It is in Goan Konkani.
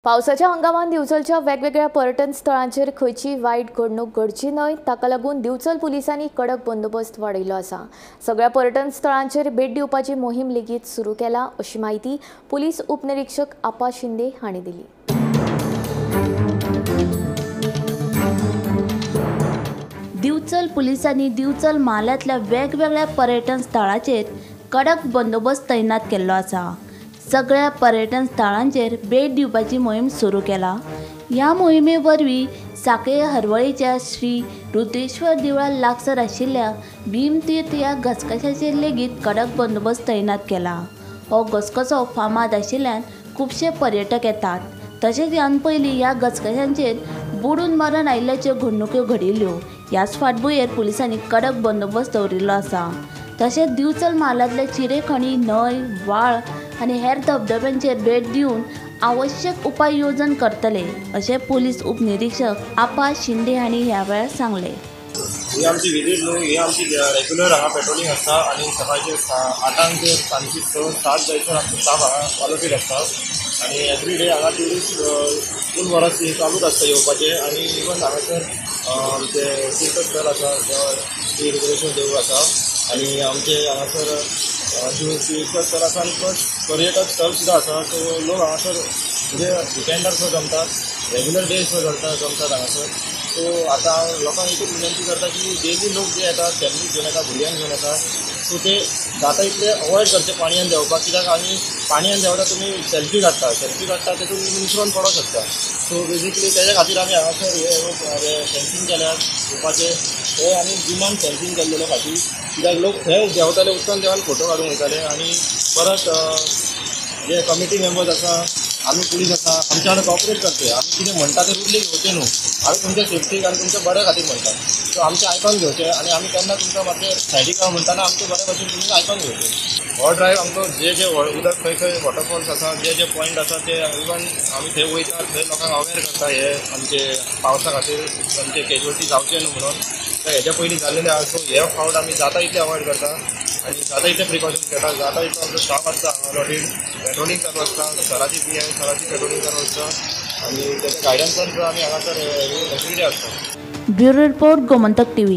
पावसाच्या हंगामात दिवचलच्या वेगवेगळ्या पर्यटन स्थळांचेर खंयची वायट घडणूक घडची न्हय ताका लागून दिवचल पुलिसांनी कडक बंदोबस्त वाडयलो आसा। सगळ्या पर्यटन स्थळांचेर भेट दिवपाची मोहीम लेगीत सुरू केला अशी माहिती पुलीस उपनिरीक्षक आपा शिंदे हांणी दिली। दिवचल पुलिसांनी दिवचल म्हालांतल्या वेगवेगळ्या पर्यटन स्थळांचेर कडक बंदोबस्त तैनात केल्लो आसा। सगळ्या पर्यटन स्थळांचेर भेट दिवपाची मोहीम सुरू केला। ह्या मोहिमे वरवीं साखळे हरवळेच्या श्री रुद्रेश्वर देवळा लागसर आशिल्ल्या भीमतीर्थ ह्या घसघश्याचेर लेगीत कडक बंदोबस्त तैनात केला। हो घसघसो फामाद आशिल्ल्यान खुबशे पर्यटक येतात। तशेंच ह्यान पयलीं ह्या घसघश्यांचेर बुडून मरण आयिल्ल्याच्यो घडणुक्यो घडिल्ल्यो। ह्याच फाटभुंयेर पुलिसांनी कडक बंदोबस्त दवरिल्लो आसा। तशेंच दिवचल म्हालांतल्या चिरेखणी, न्हंय, व्हाळ आनी हेर धबधब्यांचेर भेट दिवन आवश्यक उपाय येवजण करतले अशें पुलीस उपनिरीक्षक आपा शिंदे हांणी ह्या वेळार सांगलें। ही आमची विजीट न्हू, ही आमची रेग्युलर हांगा पेट्रोलिंग आसता आनी सकाळचे 8 ते सांजची 6 7 जायसर आमचो स्टाफ हांगा अलोटेड आसता आनी एवरी डे हांगा ट्युरिस्ट फूल वरस चालूच आसता येवपाचें। आनी इवन हांगासर आमचें तीर्थस्थळ आसा, श्री रुद्रेश्वर देवूळ आसा आनी आमचे हांगासर तीर्थस्थळ आसा आनी प्लस पर्यटक स्थळ सुद्दां आसा। सो लोक हांगासर म्हणजे विकेंडार सुद्दां जमतात, रेग्युलर डे सुद्दां जमतात हांगासर। सो आतां हांव लोकांक एकूच विनंती करता की डेली लोक जे येतात फॅमिली घेवन येता, भुरग्यांक घेवन येता, सो ते जाता इतले अवॉयड करचे पाणयेन देंवपाक, कित्याक आमी पाणयेन देंवता तुमी सेल्फी काडटा, सेल्फी काडटा तेतून तुमी निसरोन पडोंक शकता। सो बेजिकली तेज्या खातीर आमी हांगासर हे फेन्सींग केल्यात रोवपाचे, हे आमी जिमान फेन्सींग केल्लेले फाटीं, कित्याक लोक थंय देंवताले, उदकान देंवन फोटो काडूंक वयताले। आनी परत जे कमिटी मेंबर्स आसा, आमी पुलीस आसा, आमच्या वांगडा कॉपरेट करचे, आमी कितें म्हणटा तें रुडली घेवचें न्हू, आमी तुमच्या सेफ्टीक आनी तुमच्या बऱ्या खातीर म्हणटा। सो आमचें आयकून घेवचें आनी आमी केन्ना तुमकां मातशें सायडीक राव म्हणटाना आमचें बऱ्या भशेन तुमी आयकून घेवचें। हो ड्रायव्ह आमचो जे जे उदक खंय खंय वॉटरफॉल्स आसा, जे जे पॉयंट आसा ते इवन आमी थंय वयता, थंय लोकांक अवेर करता हे आमचे पावसा खातीर आमचे कॅज्युअलिटी जावचें न्हू म्हणून। तर हेज्या पयलीं जाल्लेलें आसा। सो हे फावट आमी जाता इतलें अवॉयड करता आनी जाता इतलें प्रिकॉशन्स घेता, जाता इतलो आमचो स्टाफ आसता अलॉटेड, पेट्रोलिंग चालू आसता, सराची पी I सराची पेट्रोलिंग चालू आसता आनी तेच्या गायडन्सान सुद्दां आमी हांगासर एवरीडे आसता। Bureau report, Gomantak TV.